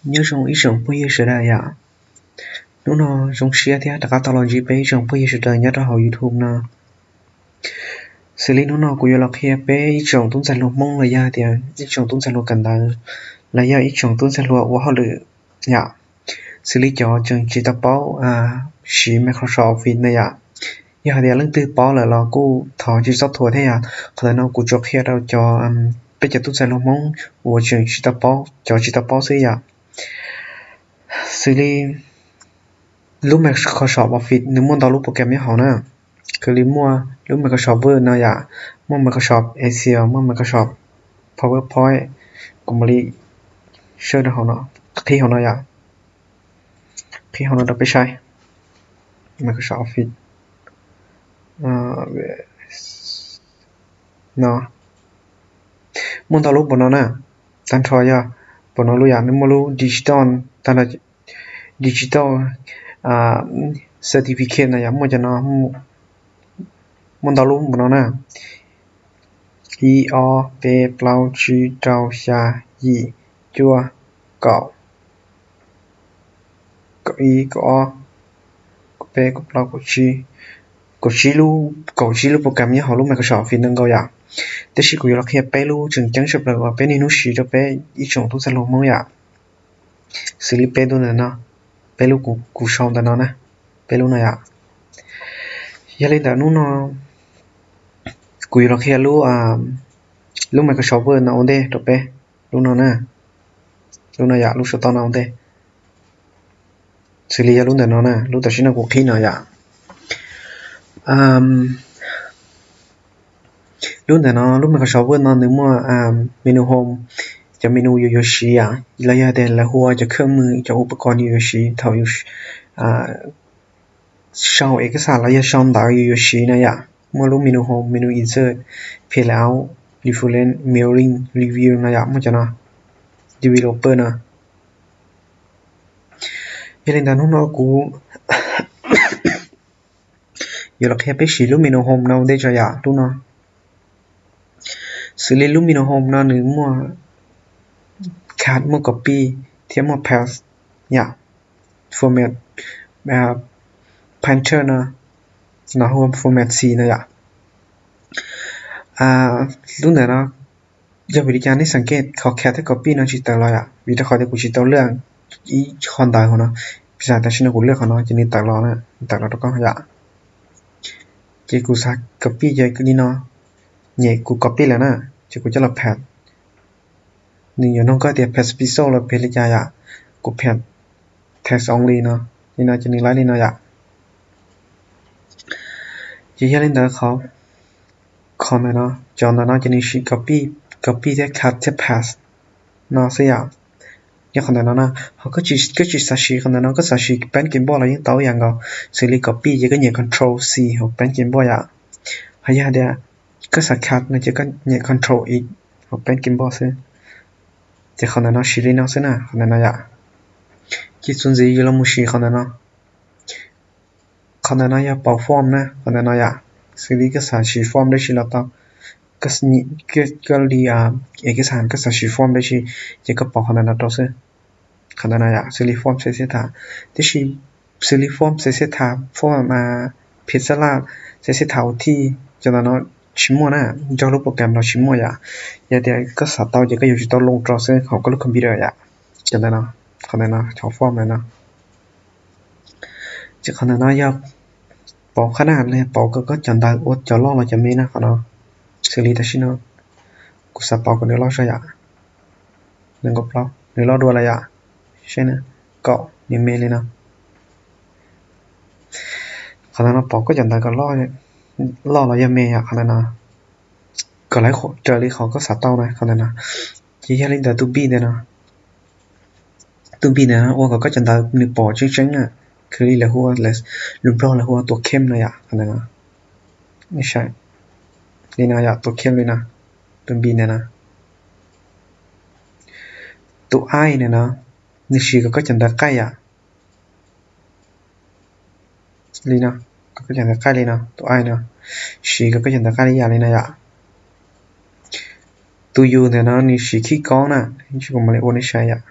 Nyob zoo ib tsoom phooj ywg sawv daws yom. Hnub no zoo siab thiab rov qab tau los ntsib peb ib tsoom phooj ywg sawv daws nyob rau hauv YouTube no. Xws li hnub no kuv yuav los qhia peb ib tsoom tub ntxhais hluas Hmoob los yog tias ib tsoom tub ntxhais hluas kawm ntawv los yog ib tsoom tub ntxhais hluas ua hauj lwm yom. Xws li cov tseem tsis tau paub siv Microsoft Office na yom. Yog hais tias leej twg paub lawm los kuj thov tsis txhob thuam thiab yom. Qhov ntawm no kuv tsuas qhia rau cov, peb cov tub ntxhais hluas Hmoob uas tseem tsis tau paub, cov tsis tau paub xwb yom. Xws li lub Microsoft Office nws muaj ntau lub program nyob hauv na. Xws li muaj lub Microsoft Word no yom, muaj Microsoft Excel, muaj Microsoft PowerPoint. Kuv mam li search rau hauv no, qhib hauv no yom, qhib hauv no rau peb saib. Microsoft Office no muaj ntau lub npaum no na. Tag nrho yog npaum no lub yom, nws muaj lub digital, tag nrho digital certificate no yom, muaj cov no, muaj ntau lub npaum no na. Ib, ob, peb, plaub, tsib, rau, xya, yim, cuaj, kaum, kaum ib, kaum ob, kaum peb, kaum plaub, kaum tsib, kaum tsib lub, kaum tsib lub program nyob hauv lub Microsoft Office no nkaus yom. Tab sis kuv yuav los qhia peb lub tseem ceeb tshaj plaws uas peb niaj hnub siv rau peb ib tsoom tub ntxhais hluas Hmoob yom. Xws li peb lub ntawm no, peb lub kuv sau ntawm no na, peb lub no yom. Yog li ntawd hnub no kuv yuav los qhia lub, lub Microsoft Word no ua ntej rau peb, lub no na, lub no yom, lub saum toj no ua ntej. Xws li yog lub ntawm no na, lub tam sim no kuv qhib no yom. Lub ntawm no, lub Microsoft Word no nws muaj menu home, cov menu yus yuav siv yom, los yog tias lawv hu ua cov khawj mws, cov upakoos yus yuav siv thaum yus sau ev kas xas los yog sau ntawv yus yuav siv no yom. Muaj lub menu home, menu insert, page layout, reference, mirroring, review no yom, muaj cov no, developer no. Yog li ntawd hnub no kuv yuav los qhia peb siv lub menu home no ua ntej tso yom, lub no. Xws li lub menu home no nws muaj cut, muaj copy thiab muaj paste yom. Format, painter no, no hu ua format C no yom. Lub ntawm no yog vim li cas nej xav ke qhov cut thiab copy no tsis tawm los yom? Vim rau qhov tias kuv tsis tau lwaj ib qho ntawv hauv no. Piv xam tam sim no kuv lwaj qhov no ces nws tawm los na, tawm los rau koj yom. Ces kuv xav copy ces li no, nyem kuv copy lawm na, ces kuv coj los paste. Nws yuav nug koj tias paste pixel los paste li cas yom, kuv paste text only no, li no ces nws laib li no yom. Ces yog li ntawd qhov, qhov ntawm no, cov ntawm no ces nws siv copy, copy thiab cut thiab paste no xwb yom. Yog qhov ntawm no na, ho koj tsis xav siv qhov ntawm no, koj xav siv Paint Keyboard los yeej tau ib yam nkaus. Xws li copy ces koj nyem control C hauv Paint Keyboard yom. Ho yog hais tias koj xav cut no ces koj nyem control X hauv Paint Keyboard xwb. Ces qhov ntawm no siv li no xwb na, qhov ntawm no yom. Ces txuas ntxiv yuav los mus siv qhov ntawm no. Qhov ntawm no yog pauv form na, qhov ntawm no yom. Xws li koj xav siv form dab tsi los tau, koj li, es koj xav, koj xav siv form dab tsi ces koj pauv qhov ntawm no rau xwb. Qhov ntawm no yom, xws li form C C T, tab sis xws li form C C T, form Pixel, C C T T, cov ntawm no tsis muaj na, nrog lub program no tsis muaj yom. Yog tias koj xav tau ces koj yuav tsum tau load rau xwb hauv koj lub computer yom. Cov ntawm no, qhov ntawm no, cov form ntawm no. Ces qhov ntawm no yog pauv qhab na, pauv kom koj cov ntawv ua cov loj los cov me na qhov no. Xws li tam sim no kuv xav pauv kom nws loj zog yom, nees nkaum plaub, nws loj dua lawm yom. Saib na, kaum, nws me li no. Qhov ntawm no pauv koj cov ntawv kom loj los yog me yom, qhov ntawm no kom lawv raws li qhov koj xav tau na, qhov ntawm no. Ces yog li ntawd tus B ntawm no, tus B ntawm no ua kom koj cov ntawv nws pom tseeb tseeb na, xws li lawv hu, lus Nplog lawv hu ua tuam khem no yom, qhov ntawm no. Li no yom, tuam khem li no, tus B ntawm no. Tus I ntawm no, nws siv kom koj cov ntawv qaij yom. Li no, kom koj cov ntawv qaij li no, tus I no, siv kom koj cov ntawv qaij li yam li no yom. Tus U ntawm no nws siv khib koob na, tsis kuv mam li ua nej saib yom.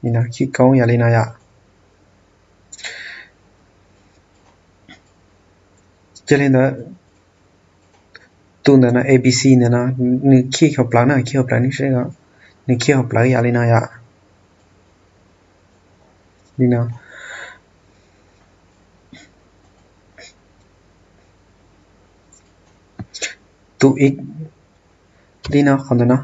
Khij koob yam li no yom. Cia li ntawd tus ntawm no A B C ntawm no nws khij hauv plawv na, khij hauv plawv, nws khij hauv plawv yam li no yom. Li no. Tus ib, li no, qhov ntawm no,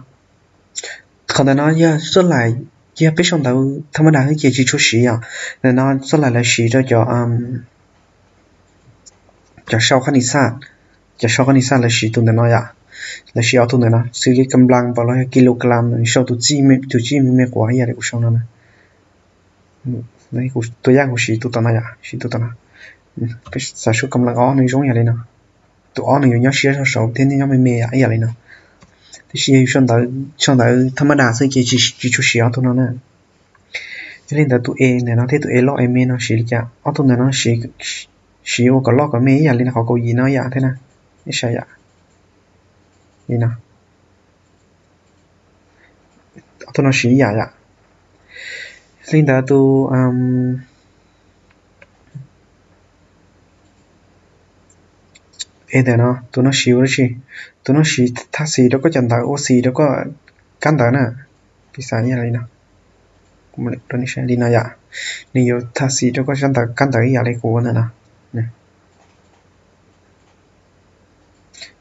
qhov ntawm no yog xab lais, yog peb sau ntawv thab mab das xwb ces tsis tshua siv os. Ntawm no xab lais lawv siv rau cov, cov sau qab nis xaj, cov sau qab nis xaj lawv siv tus ntawm no yom. Lawv siv ob tug ntawm no xws li kam nplas npaum los yog kis lus kas las, sau tus txij, tus txij me me quav ib yam li kuv sau no na. Tus yaj kuv siv tus tom no yom, siv tus tom no. Xav sau kam nplas ob nws zoo yam li no. Tus ob nws yuav nyob siab zog saud thiab nyob me me yom, ib yam li no. Tiam sis yog yus sau ntawv thab mab das xwb ces tsis tshua siv ob tug no na. Yog li ntawd tus E ntawm no thiab tus E loj E me no siv li cas? Ob tug ntawm no siv ua kom loj kom me ib yam li qhov kaum yim no yam thiab na. Ib sab yam li no. Ob tug no siv ib yam yom. Li ntawd tus E ntawm no, tus no siv ua dab tsi? Tus no siv thaj xis rau koj cov ntawv, ua xis rau koj kab ntawv na. Piv xam ib yam li no, li no yom, nws yuav thaj xis rau koj ntawv, kab ntawv ib yam li kuv ua ntawm no.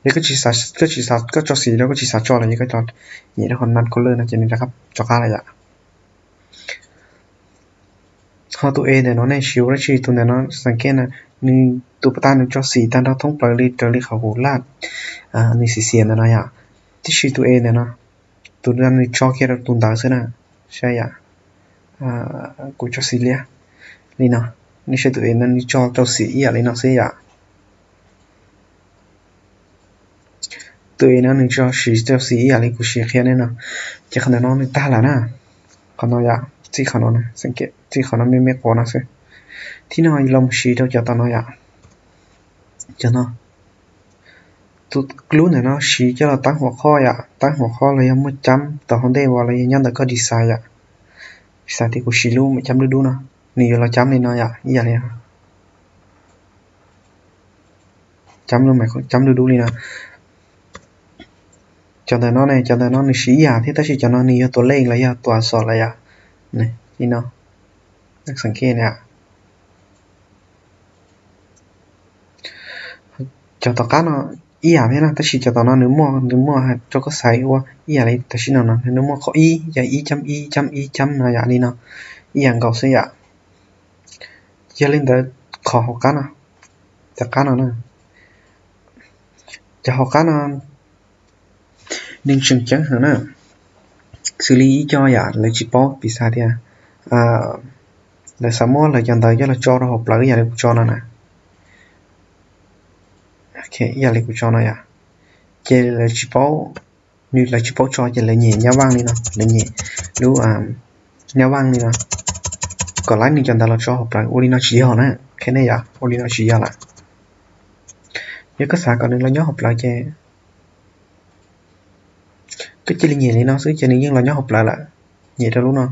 Yog koj tsis xav, koj tsis xav koj tso xim rau, koj tsis xav tso los yog koj nyem rau qhov none color no ces nws rov qab rov qab lawm yom. Ho tus E ntawm no nej siv ua dab tsi? Tus ntawm no xeem kej na, nws tus pas tas nws tso xim tag nrho thoob plaws li raws li qhov kuv laj nws xim xiav ntawm no yom. Tiam sis tus E ntawm no, tus no nws tso kiag rau tus ntawv xwb na, saib yom. Kuv tso xim liab li no, nej saib tus E no nws tso rau xim ib yam li no xwb yom. Tus E no nws tso siv rau xim ib yam li kuv siv qhia nej no, ces qhov ntawm no nws tag lawm na. Qhov no yom, txij qhov no, txij qhov no me me quav no xwb. Thib no los mus siv rau cov tom no yom, cov no. Tus lub ntawm no siv coj los tab huam qhoj yom, tab huam qhoj los yog muaj cab tom hauv ntej uas los yog nyob ntawm koj design yom. Design tias kuv siv lub me cab dub dub no, nws yuav los cab li no yom, ib yam li cab lub, cab dub dub li no. Cov ntawm no ne, cov ntawm no nws siv ib yam thiab tab sis cov no nws yog tus lej los yog tus xom lawm yom. Li no, xeem kej na. Cov tom qab no ib yam thiab na, tab sis cov tom no nws muaj, nws muaj rau koj xaiv ua ib yam li tam sim no no, nws muaj qhov ib, yog ib cab ib cab ib cab no yom, li no, ib yam nkaus xwb yom. Yog li ntawd qhov hauv qab no, tom qab no na, cov hauv qab no nws tseem ceeb heev na. Xws li ib co yam lawv tsis paub, piv xam tias lawv xav muab lawv cov ntawv coj los tso rau hauv plawv ib yam li kuv tso no na, ib yam li kuv tso no yom, ces lawv tsis paub, nws lawv tsis paub tso ces lawv nyem nyab vaj li no, lawv nyem lub nyab vaj li no, kom laib nws cov ntawv los tso hauv plawv. Ua li no tsis yog na, qhia nej yom, ua li no tsis yog lawm. Yog koj xav kom nws los nyob hauv plawv ces koj cia li nyem li no xwb ces nws yeej los nyob hauv plawv lawm. Nyem rau lub no.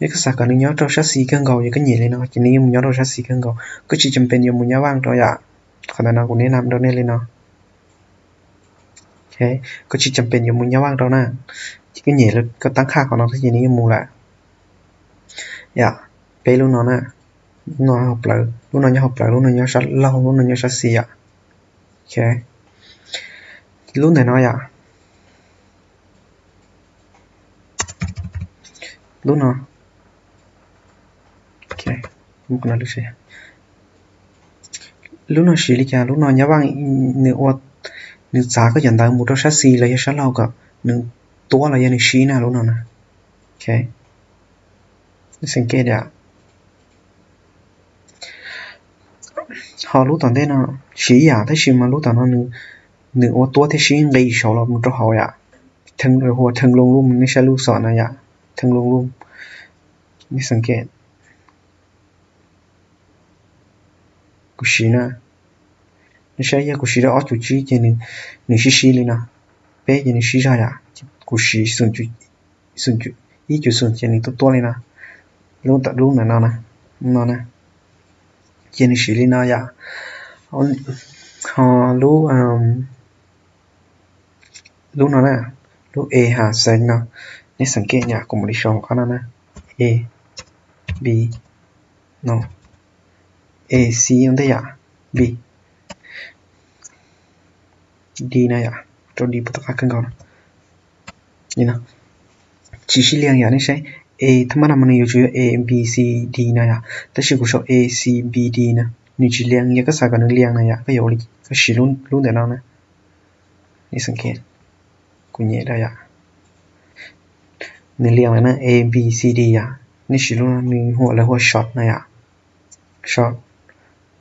Yog koj xav kom nws nyob rau sab xis kawg nkaus, yog koj nyem li no ces nws yeej mus nyob rau sab xis kawg nkaus, koj tsis cam pes yuav mus nyab vaj rau yom. Qhov ntawm no kuv neb nam rau nej li no. Koj tsis cam pes yuav mus nyab vaj rau na, ces koj nyem, koj tab qhaj qhov no xwb ces nws yeej mus lawm. Yom, peb lub no na, lub no hauv plawv, lub no nyob hauv plawv, lub no nyob sab laug, lub no nyob sab xis yom. Lub ntawm no yom, lub no, lub no siv li cas? Lub no nyab vaj, nws ua, nws txav koj cov ntawv mus rau sab xis los yog sab laug kom nws tuab los yog nws sib na, lub no na. Xeem kej tias ho lub tom ntej no siv ib yam tab sis mas lub tom no nws ua tuab thiab sib nqis saud los mus rau hauv yom. Theej, hu ua theej loo lub, nej saib lub xom na yom, theej loo lub. Nej xeem kej, kuv siv na, nej saib, yog kuv siv rau ob cum tsib ces nws sib sib li no, peb ces nws sib zog yom, kuv siv xoom cum, ib cum xoom ces nws tuab tuab li no. Lub ntawm no na, no na, ces nws siv li no yom. Ho lub, lub no na, lub A has no, nej xeem ke yom, kuv mam li sau qhov no na, A, B, no, A C ua ntej yom, B, D no yom, rau D puas tom qab kawg nkaus no. Tsis sib liam yom, nej saib, A thaj mab no mas nws yuav tsum yog A B C D no yom, tab sis kuv sau A C B D no, nws tsis liam, yog koj xav kom nws liam no yom, koj yuav ua li, koj siv lub ntawm no na. Nej xeem ke, kuv nyem rau yom, nws liam lawm na, A B C D yom, nej siv lub no, nws hu, lawv hu ua short no yom, short,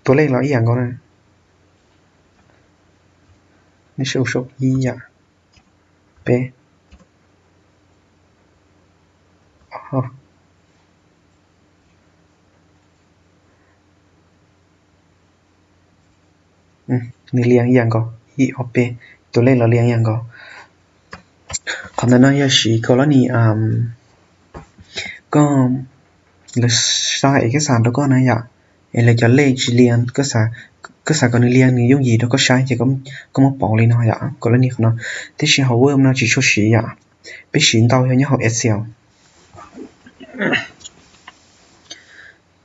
tus lej los ib yam nkaus na. Nej saib, ib yam, peb, nws liam ib yam nkaus, ib ob peb, tus lej los liam ib yam nkaus. Qhov ntawm no yog siv colony, koj, lawv xa ib kab xas rau koj na yom, es lawv cov lej tsis liam, koj xav kom nws liam nws yooj yim rau koj saib ces koj muab pauv li no yom, colony qhov no. Tiam sis hauv Word no tsis tshua siv yom, peb siv ntau yog nyob hauv Excel.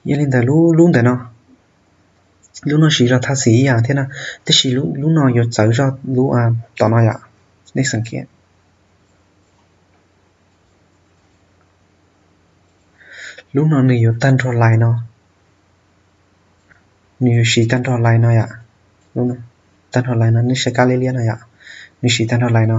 Yog li ntawd lub ntawm no, lub no siv zog tha xis ib yam thiab na, tab sis lub no yuav txawv zog lub tom no yom, nej xeem ke. Lub no nws yuav tag nrho lais no, nws yuav siv tag nrho lais no yom, tag nrho lais no, nej saib kab liab liab no yom, nws siv tag nrho lais no.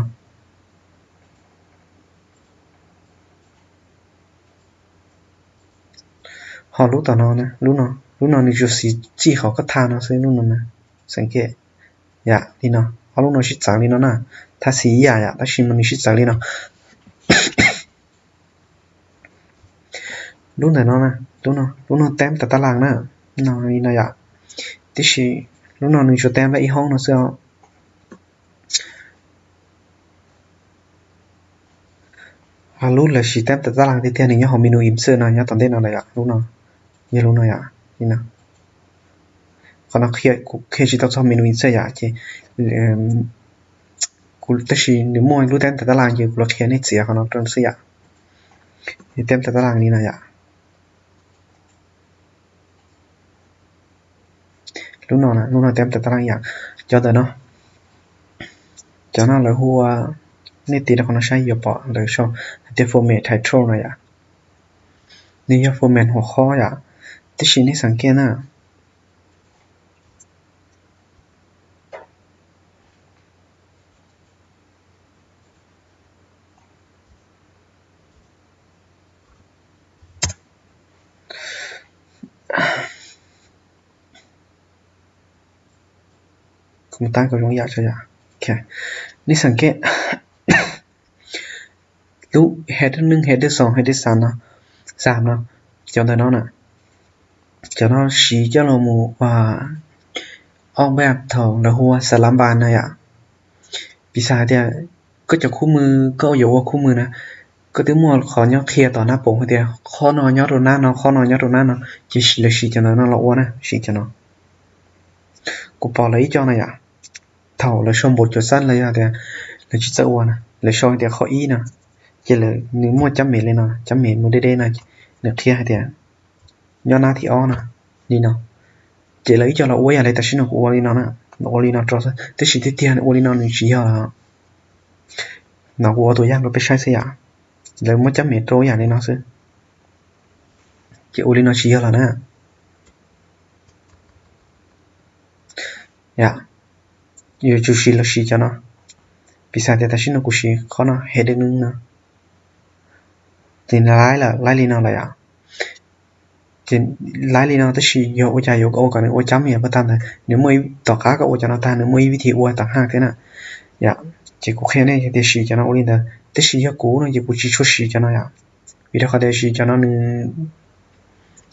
Ho lub tom no, lub no, lub no nws tsuas siv txij qhov koj tha no xwb, lub no na, xeem ke yom, li no, ob lub no sib txawv li no na, tha xis ib yam yom, tab sis mas nws sib txawv li no. Lub ntawm no na, lub no, lub no teb tas tab las na, no li no yom, tiam sis lub no nws tsuas teb lawm ib hoob no xwb os. Lub lawv siv teb tas tab las tiag tiag nws nyob hauv menu insert no, nyob tom ntej no lawm yom, lub no, yog lub no yom, li no. Qhov no kuv qhia tsis tau txog menu insert yom, ces kuv, tab sis nws muaj lub teb tas tab las ces kuv los qhia nej txiav qhov no rau xwb yom. Nws teb tas tab las li no yom. Lub no, lub no teb tas tab las yom. Cov ntawm no, cov no lawv hu ua, nej tiv rau qhov no saib yuav pom lawv sau hais tias format title no yom. Nws yog format hauv qhov yom, tab sis nej xeem ke na. Kuv mus tab kom zoo yam tso yom. Nej xeem ke lub header neeg, header xoo, header xas no, xas no, cov ntawm no na, cov no siv coj los mus ua ob npaj thaum lawv hu ua xas las npas no yom. Piv xam hais tias koj cov khub mws, koj yuav ua khub mws na, koj twb muaj qhov nyob qhia tom nab poos hais tias qhov no nyob rau nab no, qhov no nyob rau nab no, ces lawv siv cov ntawm no los ua na, siv cov no. Kuv pom lawv ib co no yom, thaum lawv sau npaum cuam xab los yog tias lawv tsis txawj ua na, lawv sau hais tias qhov ib no, ces lawv, nws muaj cab mev li no, cab mev mus deb deb no, nws qhia hais tias nyob nab thib ob no, li no. Ces lawv ib co los ua ib yam li tam sim no kuv ua li no na, ua li no rau xwb, tab sis tiag tiag nws ua li no nws tsis yog lawm. No kuv ua tus yam rau peb saib xwb yom, lawv muab cab mev rau ib yam li no xwb, ces ua li no tsis yog lawm na. Yom, yuav tsum siv los siv cov no. Piv xam tias tam sim no kuv siv qhov no header no, ces nws laib lawm, laib li no lawm yom. Ces laib li no tab sis yog ua cas yuav ua kom nws ua cab mev puag ta ntawd, nws muaj, tom qab koj ua cov no tag nws muaj ib vib thi ua tom haj thiab na. Yom, ces kuv qhia nej tias siv cov no ua li ntawd, tab sis yog kuv no ces kuv tsis tshua siv cov no yom, vim rau qhov tias siv cov no nws,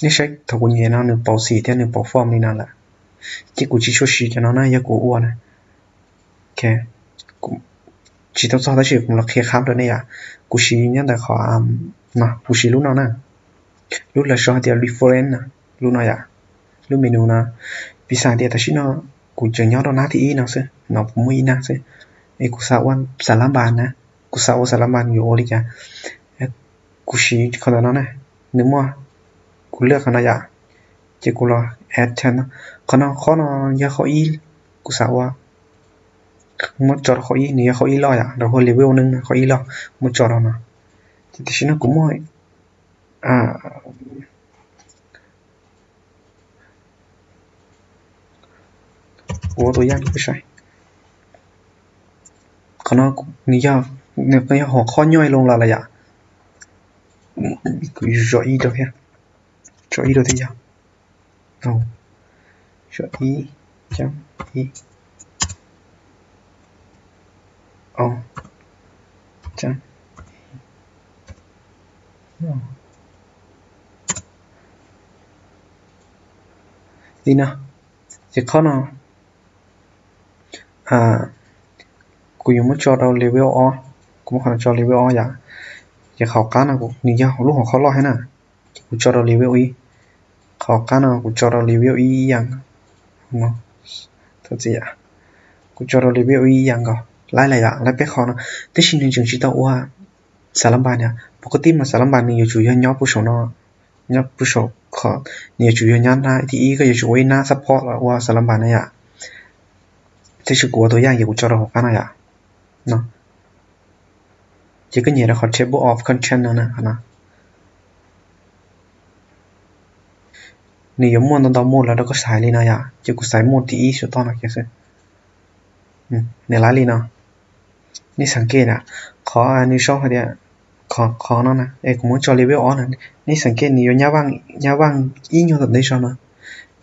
nej saib thaum kuv nyem no nws pauv xim thiab nws pauv form li no lawm, ces kuv tsis tshua siv cov no na, yog kuv ua na. Tsis tau txog tab sis kuv los qhia qhab rau nej yom. Kuv siv nyob ntawm qhov no, kuv siv lub no na, Lub lawv sau hais tias reference no, lub no yom, lub menu no. Piv xam tias tam sim no kuv tseem nyob rau nab thib ib no xwb no, kuv muaj ib nab xwb, es kuv xav ua xav lab npas na, kuv xav ua xav lab npas yuav ua li cas? Kuv siv qhov ntawm no na, nws muaj, kuv lwaj qhov no yom, ces kuv los add term no. Qhov no, qhov no yog qhov ib, kuv xav ua, muab tso rau qhov ib, nws yog qhov ib loj yom, lawv hu ua level neeb, qhov ib loj, muab tso rau no. Ces tam sim no kuv muaj, kuv ua tus yaj peb saib, qhov no nws yog, nws yog hom qhov nyoj loo lawm yom. Kuv zom ib rau thiab, zom ib rau thiab yog, zom ib, ib, li no. Ces qhov no kuv yuav muab tso rau level ob, kuv muab qhov no tso level ob yom. Ces qhov qab no nws yog lub hom qhov loj thiab na, ces kuv tso rau level ib. Qhov qab no kuv tso rau level ib ib yam, kuv tso rau level ib ib yam nkaus, laib lawm yom, laib peb qhov no. Tab sis nws tseem tsis tau ua xav lab npas na, pom qhov tib mas xav lab npas nws yuav tsum yog nyob puag saum no, nyob puag saum qhov, nws yuav tsum yog nyob nab thib ib, koj yuav tsum ua ib nab support los ua xav lab npas na yom. Tab sis kuv ua tus yaj ces kuv tso rau hauv qab no yom, no. Ces koj nyem rau qhov table of content no na, qhov no nws yuav muaj ntau ntau mode los rau koj xaiv li no yom, ces kuv xaiv mode thib ib saum toj no kiag xwb. Nws laib li no. Nej xav ke na, qhov nws sau hais tias, qhov no na es kuv muab tso level ob na, nej xav ke nws yuav nyab vaj ib nyuag tom ntej zog no.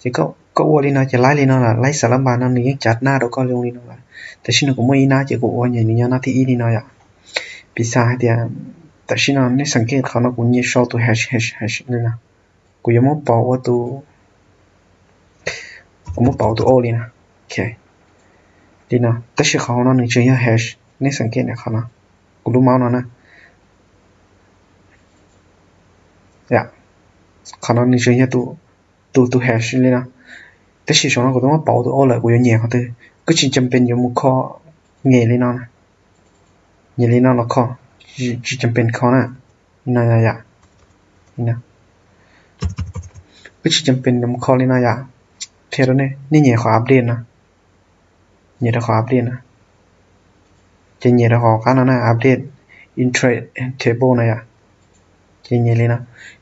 Ces koj ua li no ces laib li no lawm, laib xav lab npas no nws yeej cav nab rau koj zoo li no lawm. Tam sim no kuv muaj ib nab ces kuv ua nyem nws nyob nab thib ib li no yom. Piv xam hais tias tam sim no nej xav ke qhov no kuv nyem sau tus hash hash hash li no, kuv yuav muab pauv ua tus, kuv muab pauv ua tus o li no, ok, li no. Tab sis qhov hauv no nws tseem yog hash, nej xav ke na, qhov no, kuv lub mouse no na, qhov no nws tseem yog tus, tus tus hash li no. Tab sis saum no kuv twb muab pauv tus o lawm, kuv yuav nyem qhov twg? Koj tsis cam pes yuav mus kho, nyem li no, nyem li no los kho, tsis cam pes kho na, li no yom. Koj tsis cam pes yuav mus kho li no yom. Qhia rau nej, nej nyem qhov update no, nyem rau qhov update no, ces nyem rau qhov qab no na, update interface table no yom. Ces nyem li no,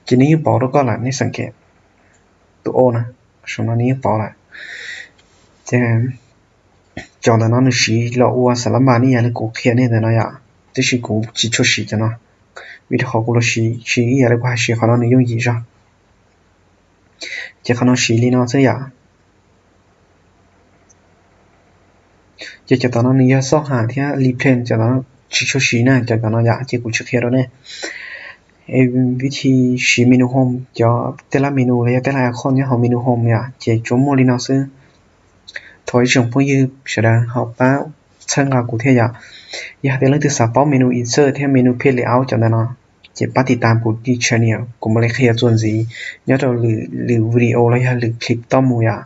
ces nws yeej pauv rau koj lawm, nej xav ke tus o na, saum no nws yeej pauv lawm. Ces cov ntawm no nws siv los ua xav lab npas ib yam li kuv qhia nej ntawm no yom, tab sis kuv tsis tshua siv cov no, vim rau qhov kuv los siv, siv ib yam li kuv hais, siv qhov no nws yooj yim zog. Ces qhov no siv li no xwb yom. Ces cov tom no nws yog xoj ham thiab replace, cov tom no tsis tshua siv na, cov tom no yom, ces kuv tsis qhia rau nej. Vib thi siv menu home, cov tej lab menu los yog tej lab icon nyob hauv menu home yom, ces tsuas muaj li no xwb. Thov ib tsoom phooj ywg sawv daws ho pab txhawb nqa kuv thiab yom. Yog hais tias leej twg xav paub menu insert thiab menu page layout cov ntawd no, ces pab tiv tam kuv li channel, kuv mam li qhia txuas ntxiv nyob rau lwm video los yog lwm clip tom mus yom.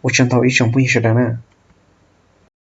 Ua tsaug ntau ib tsoom phooj ywg sawv daws na.